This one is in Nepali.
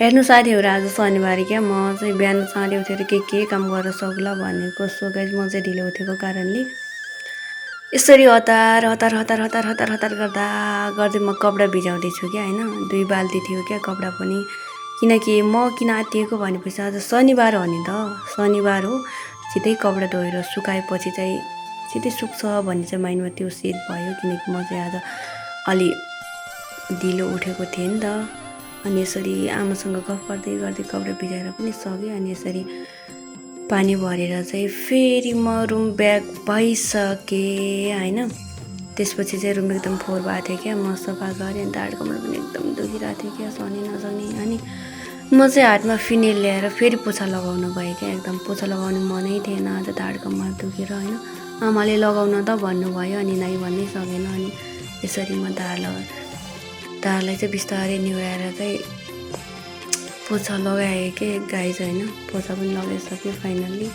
हेर्नु साथीहरू आज शनिबार क्या म चाहिँ बिहान चाँडै उठेर के काम गरेर सक्ला भनेको सो गाइस म चाहिँ ढिलो उठेको कारणले यसरी हतार हतार हतार हतार हतार हतार गर्दै म कपडा भिजाउँदैछु क्या होइन 2 बाल्टी थियो क्या कपडा पनि किनकि म किन आत्तिएको भनेपछि आज शनिबार हो नि त शनिबार हो सिधै कपडा धोएर सुकाएपछि चाहिँ सिधै सुक्छ भन्ने चाहिँ माइन्डमा त्यो सेट भयो किनकि म चाहिँ आज अलि ढिलो उठेको थिएँ नि त अनि यसरी आमासँग गफ गर्दै गर्दै कपडा भिजाएर पनि सकेँ अनि यसरी पानी भरेर चाहिँ फेरि म रुम ब्याक भइसकेँ होइन त्यसपछि चाहिँ रुम एकदम फोहोर भएको थियो क्या म सफा गरेँ अनि ढाड कमर पनि एकदम दुखिरहेको थियो क्या सहने नसक्ने अनि म चाहिँ हातमा फिनेल ल्याएर फेरि पोछा लगाउन गएँ क्या एकदम पोछा लगाउने मनै थिएन आज ढाड कमर दुखेर होइन आमाले लगाउन त भन्नुभयो अनि नाइ भन्नै सकेन अनि यसरी म ढाडलाई चाहिँ बिस्तारै निहुराएर चाहिँ पोछा लगाएँ कि गाइस होइन पोछा पनि लगाइसकेँ फाइनल्ली